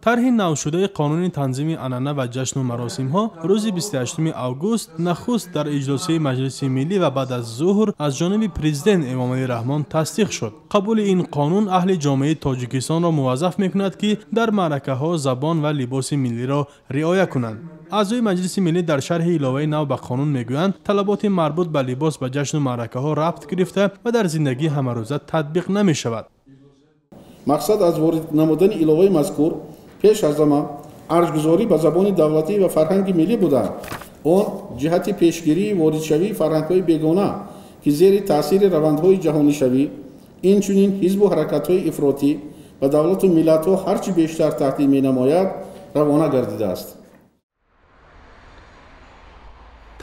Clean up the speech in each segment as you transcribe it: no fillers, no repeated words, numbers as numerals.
Тарҳи навшудаи қонуни танзими анъана ва ҷашну маросимҳо рӯзи 28 август нахуст дар иҷлосияи Маҷлиси миллӣ ва баъд аз зуҳр аз ҷониби президент Эмомалӣ Раҳмон тасдиқ шуд. Қабули ин қонун аҳли ҷомеаи Тоҷикистонро муваззаф мекунад, ки дар маъракаҳо забон ва либоси миллиро риоя кунанд. Аъзои Маҷлиси миллӣ дар шарҳи иловаи нав ба қонун мегӯянд, талаботи марбут ба либос ба ҷашну маъракаҳо рабт гирифта ва дар зиндагии ҳамарӯза татбиқ намешавад. Мақсад аз ворид намудани иловаи мазкур пеш аз ҳама арҷгузорӣ ба забони давлатӣ ва фарҳанги миллӣ буда, он ҷиҳати пешгирии воридшавии фарҳангҳои бегона, ки зери таъсири равандҳои ҷаҳонишавӣ, инчунин ҳизбу ҳаракатҳои ифротӣ ба давлату миллатҳо ҳарчи бештар таҳдид менамояд, равона гардидааст.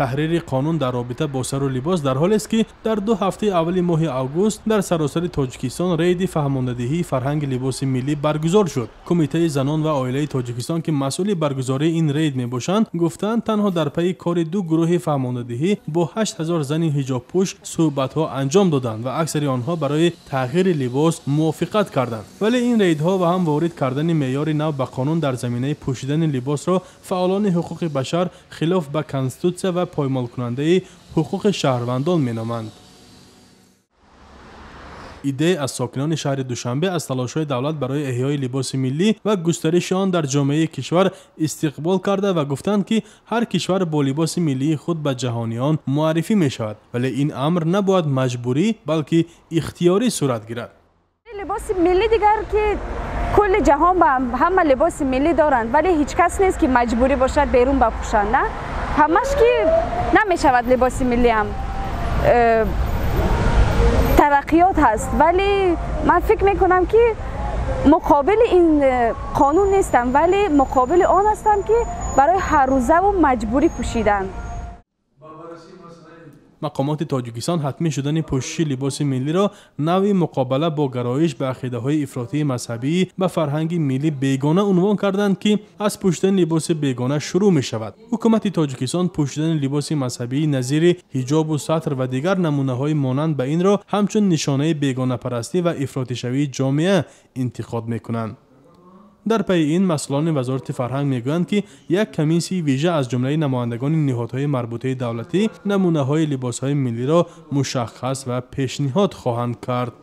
Таҳрири қонун дар робита бо сару либос дар ҳолест, ки дар 2 ҳафтаи аввали моҳи август дар саросари Тоҷикистон рейди фаҳмондадиҳии фарҳанги либоси миллӣ баргузор шуд. Кумитаи занон ва оилаи Тоҷикистон, ки масъули баргузории ин рейд мебошанд, гуфтанд, танҳо дар пайи кори 2 гурӯҳи фаҳмондадиҳӣ бо 8000 зани ҳиҷобпӯш суҳбатҳо анҷом доданд ва аксари онҳо барои тағйири либос мувофиқат карданд. Вале ин рейдҳо ва ҳам ворид кардани меъёри нав ба қонун дар заминаи пӯшидани либосро фаъолони ҳуқуқи башар хилоф ба конститутсия ва поймолкунандаи ҳуқуқи шаҳрвандон меноманд. Идея аз сокинони шаҳри Душанбе аз талошҳои давлат барои эҳёи либоси миллӣ ва густариши он дар ҷомеаи кишвар истиқбол карда ва гуфтанд, ки ҳар кишвар бо либоси миллии худ ба ҷаҳониён муаррифӣ мешавад, вале ин амр набояд маҷбурӣ, балки ихтиёрӣ сурат гирад. Либоси миллӣ дигар ки кулли ҷаҳон ба ҳама либоси миллӣ доранд, вале ҳеҷ кас нест, ки маҷбурӣ бошад берун бапӯшанд, на? Ҳамаш ки намешавад либоси миллӣ ҳам тараққиёт ҳаст, вале ман фикр мекунам, ки муқобили ин қонун нестам, вале муқобили он ҳастам, ки барои ҳаррӯзаву маҷбурӣ пӯшидан. Мақомоти Тоҷикистон ҳатмӣ шудани пӯшиши либоси миллиро навъи муқобала бо гароиш ба ақидаҳои ифротии мазҳабӣ ба фарҳанги миллӣ бегона унвон карданд, ки аз пӯшидани либоси бегона шурӯъ мешавад. Ҳукумати Тоҷикистон пӯшидани либоси мазҳабии назири ҳиҷобу сатр ва дигар намунаҳои монанд ба инро ҳамчун нишонаи бегонапарастӣ ва ифротишавии ҷомеа интиқод мекунанд. Дар пайи ин масъулони Вазорати фарҳанг мегӯянд, ки як комиссияи вижа аз ҷумлаи намояндагони ниҳодҳои марбутаи давлатӣ намунаҳои либосҳои миллиро мушаххас ва пешниҳод хоҳанд кард.